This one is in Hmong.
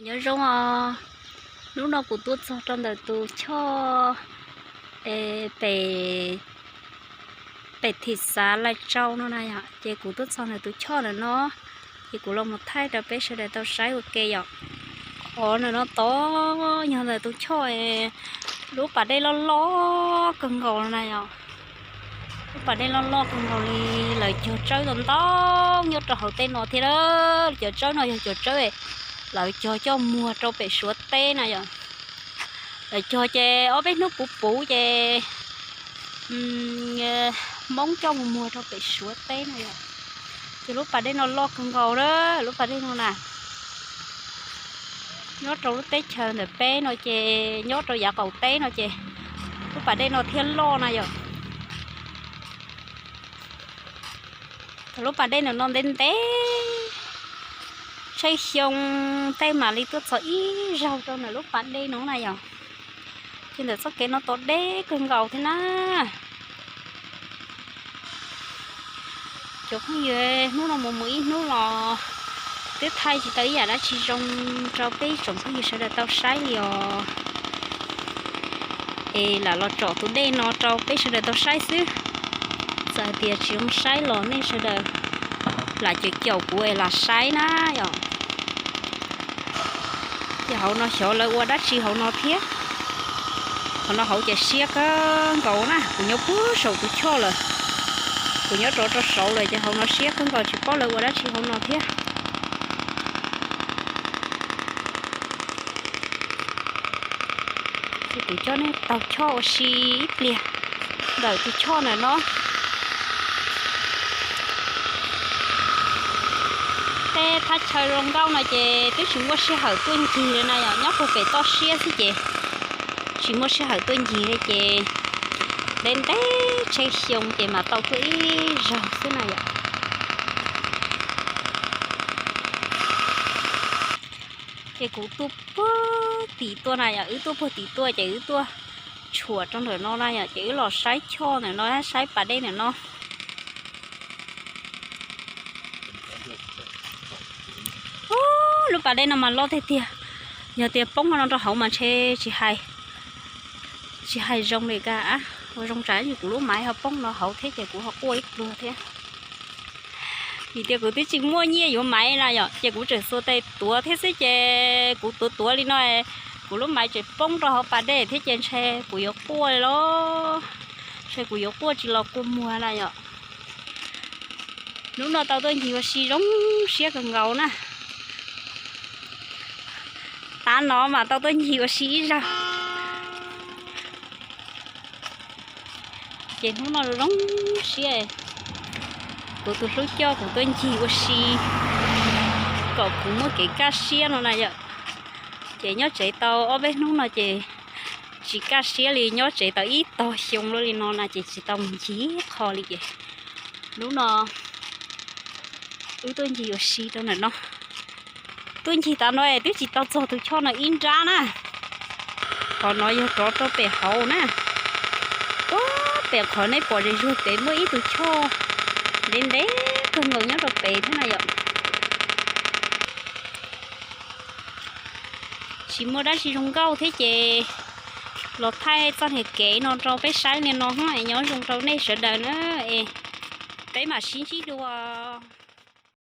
Nyob zoo os, hnub no kuv tuaj txog rau ntawm tus choj pem, pem thim xav Lais Tsau no na yom, ces kuv tuaj txog ntawm tus choj ntawm no, ces kuv los mus thaij rau peb sawv daws tau saib ua ke yom. Qhov ntawm no tod yog ntawm tus choj, lub pas dej loj loj kawg nkaus no na yom. Lub pas dej loj loj kawg nkaus li, lawv cog tsawb ntau ntau nyob rau hauv tej no thiab. Cov tsawb no yog cov tsawb lawv cog coj muag rau pem Suav teb na yom. Lawv cog ces ob peb hnub puv puv ces Hmoob coj mus muag rau pem Suav teb na yom. Ces lub pas dej no loj kawg nkaus na, lub pas dej no na. Nyob rau lub teb chaws ntawm peb no ces nyob rau yav qaum teb no ces lub pas dej no thiaj loj na yom. Thaum lub pas dej ntawm no ntev ntev, tsheb xyoo tej mam li tuaj txog ib zaug rau ntawm lub pas dej no na yom. Ces ntawm txoj kev no tod deb kawg nkaus thiab na. Cov phooj ywg, hnub no mus mus ib hnub los twb thaij tsis tau ib yam dab tsi zoo rau peb tsoom phooj ywg sawv daws tau saib li os. Es lam los tsom tus dej no rau peb sawv daws tau saib xwb. Txawm hais tias tsis zoo saib los nej sawv daws lam caum caum kuv es lam saib na yom. Ces hauv no xyov lawv ua dab tsi hauv no thiab. Hauv no hauv ces siab kawg nkaus na, kuv nyob puag saum tus choj lawm. Kuv nyob rov rau saud lawm ces hauv no siab kawg nkaus tsis paub lawv ua dab tsi hauv no thiab. Ces kuv coj nej taug choj ua si ib pliag ntawm tus choj ntawm no. Tej thaj chaw zoo nkauj no ces twb tsis muaj sij hawm tuaj ncig li na yom, nyob puag pem toj siab xwb ces tsis muaj sij hawm tuaj ncig li ces ntev ntev tsheb xyoo ces mam tau tuaj ib zaug xwb na yom. Ces kuv tuaj puag tim tuaj na yom, wb tuaj puag tim tuaj ces wb tuaj tshuam rau ntawm no na yom, ces wb los saib choj ntawm no, saib pas dej ntawm no. Ub, lub pas dej no mas loj tiag tiag. Yog tias poob no rau hauv mas ntshe tsis hais, tsis hais zoo li ka. Ua zoo tsam kuv lub maiv ho poob no hauv thiab ces kuv ho quaj ib pluag thiab. Vim tias kuv twb tsis muaj nyiaj yuav maiv na yom, ces kuv tseem xuas tes tuav thiab xwb ces kuv tuav tuav li no, kuv lub maiv tseem poob rau hauv pas dej thiab ces ntshe kuv yuav quaj li los, ntshe kuv yuav quaj tsis los kua muag na yom. Hnub no tau tuaj ncig ua si zoo siab kawg nkaus na. Tav no mas tau tuaj ncig ua si ib zaug. Ces hnub no zoo siab, kuv tus hlub coj kuv tuaj ncig ua si kom kuv muaj kev kaj siab no na yom. Ces nyob tsev tau ob peb hnub no ces tsis kaj siab li, nyob tsev tau ib tog xyoo luaj li no na ces tsis tau mus ncig qho li ces hnub no wb tuaj ncig ua si rau ntawm no. Tuaj ncig tav no es twb tsis tau txog tus choj no ib nrab na. Qhov no yog rov rau pem hauv na. Puag pem qhov nej pom zem zuag pem muaj ib tug choj ntev ntev kawg nkaus nyob rau pem thiab na yom. Tsis muaj dab tsi zoo nkauj thiab ces los thaij txoj niag kev no rau peb saib li no es nyob zoo rau nej sawv daws na. Es peb mam sib ntsib dua.